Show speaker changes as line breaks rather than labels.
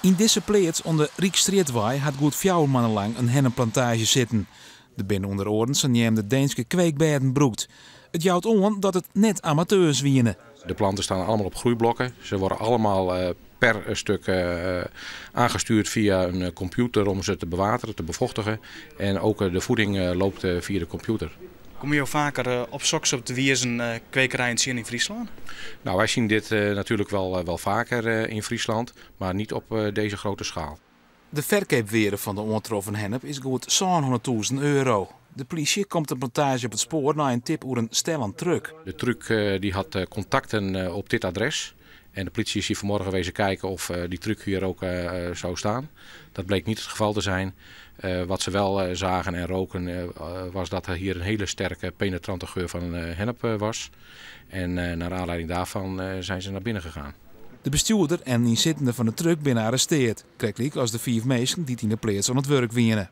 Yn dizze pleats oan de Ryksstrjitwei hat goed 4 moanne lang in hennepplantaazje sitten. Der binne ûnder oaren saneamde Deenske kweekbêden brûkt. It jout oan dat it net amateurs wiene.
De planten staan allemaal op groeiblokken. Ze worden allemaal per stuk aangestuurd via een computer om ze te bewateren, te bevochtigen. En ook de voeding loopt via de computer.
Komme jo faker op soksoarte wizen kwekerijen tsjin yn Fryslân?
Nou, wij zien dit natuurlijk wel vaker in Friesland, maar niet op deze grote schaal.
De ferkeapwearde fan de oantroffen hennep is goed €700.000. De polysje komt de plantaazje op it spoar nei in tip oer in stellen truck.
De truck die had contacten op dit adres. En de politie is hier vanmorgen wezen kijken of die truck hier ook zou staan. Dat bleek niet het geval te zijn. Wat ze wel zagen en roken was dat er hier een hele sterke penetrante geur van hennep was. En naar aanleiding daarvan zijn ze naar binnen gegaan.
De bestjoerder en ynsittenden fan de truck binne arrestearre. Krektlyk as de 5 minsken dy't yn de pleats oan it wurk wiene.